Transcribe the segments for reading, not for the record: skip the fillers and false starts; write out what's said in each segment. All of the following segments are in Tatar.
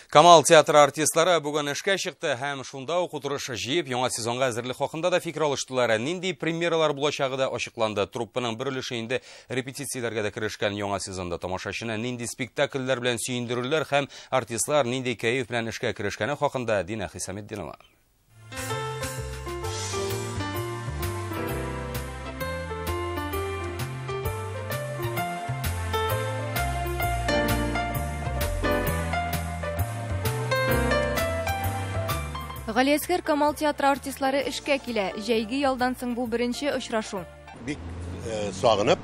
Камал театры артистлары бүген эшкә чыкты һәм шунда ук утырыш җыеп, яңа сезонга әзерлек хакында да фикер алыштылар. Нинди премьералар булачагы да ачыкланды. Труппаның бер өлеше инде репетицияләргә дә керешкән. Яңа сезонда тамашачыны нинди спектакльләр белән сөендерерләр һәм артистлар нинди кәеф белән эшкә керешкәне хакында Дина Хисаметдинова. Галиәсгар Камал театры артистлары эшкә килә. Җәйге ялдан соң бу беренче очрашу. Бик сагынып,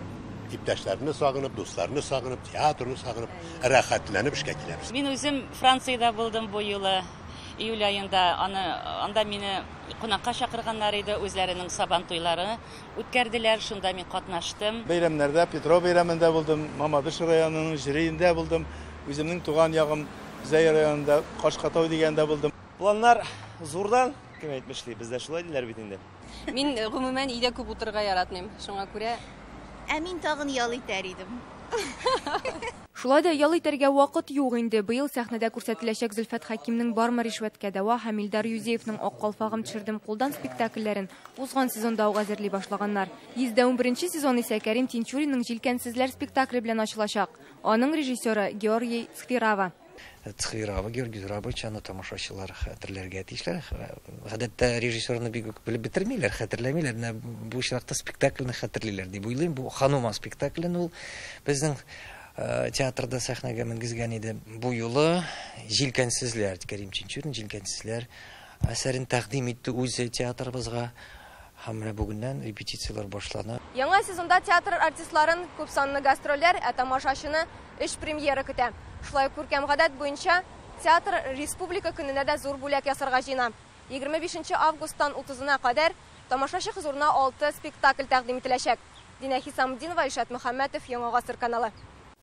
иптәшләрне сагынып, дусларны сагынып, театрны сагынып, рәхәтләнеп эшкә киләбез. Мин үзем Франциядә булдым бу юлы, июль аенда. Анда мине кунакка чакырганнар иде, үзләренең сабан туйлары үткәрделәр, шунда мин катнаштым. Бәйрәмнәрдә, Петро бәйрәмендә булдым, Мамадыш районының Җириендә булдым, үземнең туган ягым Зәй районында Кашкатау дигәндә булдым. Планнар зурдан, кем әйтмешли, бездә шулай диләр бит инде. Мин гомумән өйдә күп утырырга яратмыйм, шуңа күрә. Ә мин тагын ял итәр идем. Шулай да ял итәргә вакыт юк инде. Быел сәхнәдә күрсәтеләчәк Зөлфәт Хәкимнең Бармы ришвәткә дәва һәм Илдар Юзеевның Ак калфагым төшердем кулдан спектакльләрен узган сезонда ук әзерли башлаганнар. 111 сезон исә Кәрим Тинчуринның Җилкәнсезләр спектакле белән ачылачак. Аның режиссеры Георгий Цхвирава. Цхвирава, Георгий Зурабович, аны тамашачылар хәтерләргә тиешләр. Гадәттә режиссерны бик үк белеп бетермиләр, хәтерләмиләр. Менә бу очракта спектакльне хәтерлиләр дип уйлыйм. Бу Ханума спектаклен ул безнең театрда сәхнәгә менгезгән иде. Бу юлы Җилкәнсезләр, Кәрим Тинчурин Җилкәнсезләр әсәрен тәкъдим итте үзе театрыбызга. Һәм менә бүгеннән репетицияләр башлана. Яңа сезонда театр артистларын күп санлы гастрольләр, ә тамашачыны өч премьера көтә. Шулай ук күркәм гадәт буенча театр республика көненә дә зур бүләк ясарга җыена. 25 августтан 30-на кадәр тамашачы хозурына 6 спектакль тәкъдим ителәчәк. Динә Хисамутдинова, Илшат Мөхәммәтов, Яңа Гасыр каналы.